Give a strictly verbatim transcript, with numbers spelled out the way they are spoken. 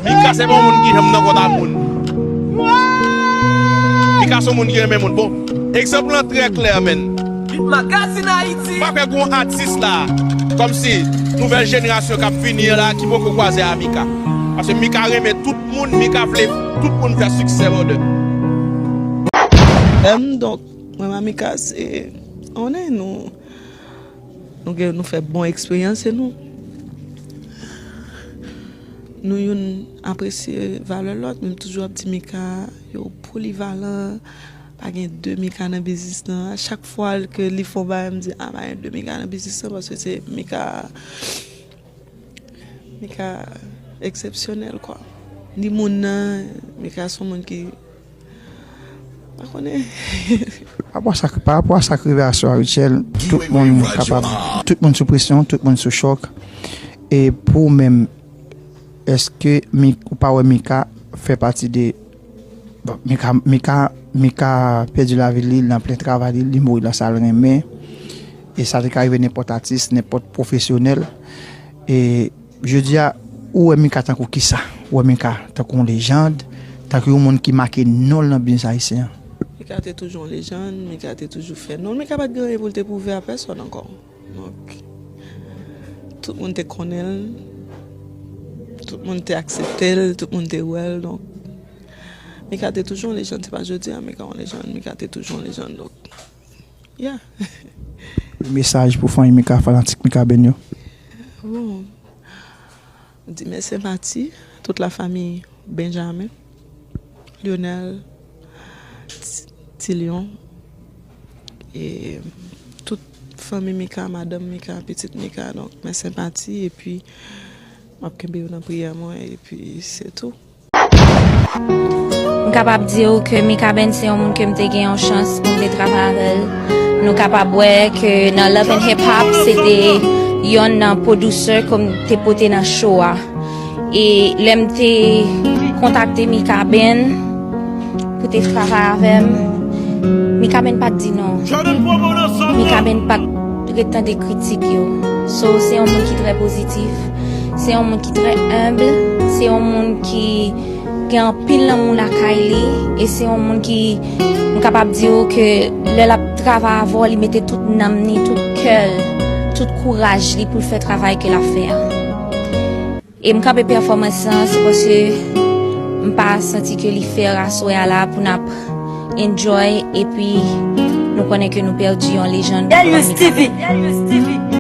Mika se pa yon moun ki janm nan kont a moun. Mika se yon moun ki renmen moun. Bon, egzanp lan trè klè, menn. Beat Magazine Haïti. M pa kwè gen yon atis la, kòmsi nouvèl jenerasyon k ap vini an la, ki poko kwaze a Mika. Paske Mika renmen tout moun, Mika vle tout moun fè siksè, brother. Em, donk, mwen, Mamika, se, on est, nou, nou gen, nou fè bon eksperyans, e nou, nou youn apresye valè lòt, men m toujou ap di Mika, yo polivalan, pa gen de Mika nan biznis lan. A chak fwa ke li fè yon bagay, m di, a, pa gen de Mika nan biznis lan, paske se Mika, Mika eksepsyonèl, kwa. Ni moun nan, Mika se yon moun ki, pa konnen. Pa rapò a sa, pa rapò a sa k rive a Swa Rutshelle, tout moun kapab, tout moun sou presyon, tout moun sou chòk. E pou ou menm, èske Mi-, ou pa wè Mika fè pati de, bon, Mika, Mika, Mika pèdi lavi li nan plen travay li, li mouri nan sa l renmen. E sa te ka rive nenpòt atis, nenpòt pwofesyonèl. E jodi a, ou wè Mika tankou kisa? Ou wè Mika tankou yon lejand, tankou yon moun ki make non l nan biznis ayisyen an? Mika te toujou yon lejand, Mika te toujou fè non l, Mika pa t gen anyen pou l te pwouve a pèsòn ankò. Donk, tout moun te konnen l, tout moun te aksepte l, tout moun te wè l, donk, Mika te toujou yon lejand, se pa jodi a Mika yon lejand, Mika te toujou yon lejand, donk, yeah. Yon mesaj pou fanmi Mika, fanatik Mikaben yo. Bon, di mèsi pati, tout la famille Benjamin, Lionel, Ti, Ti Lion, e tout fanmi Mika, madanm Mika, pitit Mika, donk, mèsi pati, epi m ap kenbe yo nan priyè mwen, epi se tou. M kapab di w ke Mikaben se yon moun ke m te gen yon chans pou m te travay avè l. Nou kapab wè ke nan Love and Hip Hop, se te yonn nan pwodisè ke m te pote nan show a. E lè m te kontakte Mikaben pou te travay avè m, Mikaben pa t di non. Mikaben pa t ret tande kritik yo. So, se yon moun ki trè pozitif, se yon moun ki trè enb, se yon moun ki gen anpil lanmou lakay li, e se yon moun ki, m kapab di w ke lè l ap travay avè w, li mete tout nanm ni, tout kè l, tout kouraj li pou l fè travay ke l ap fè a. E m kanpe pèfòmans lan, se paske m pa santi ke li fè aswè a la pou n ap enjoy, epi nou konnen ke nou pèdi yon lejand. Delius T V.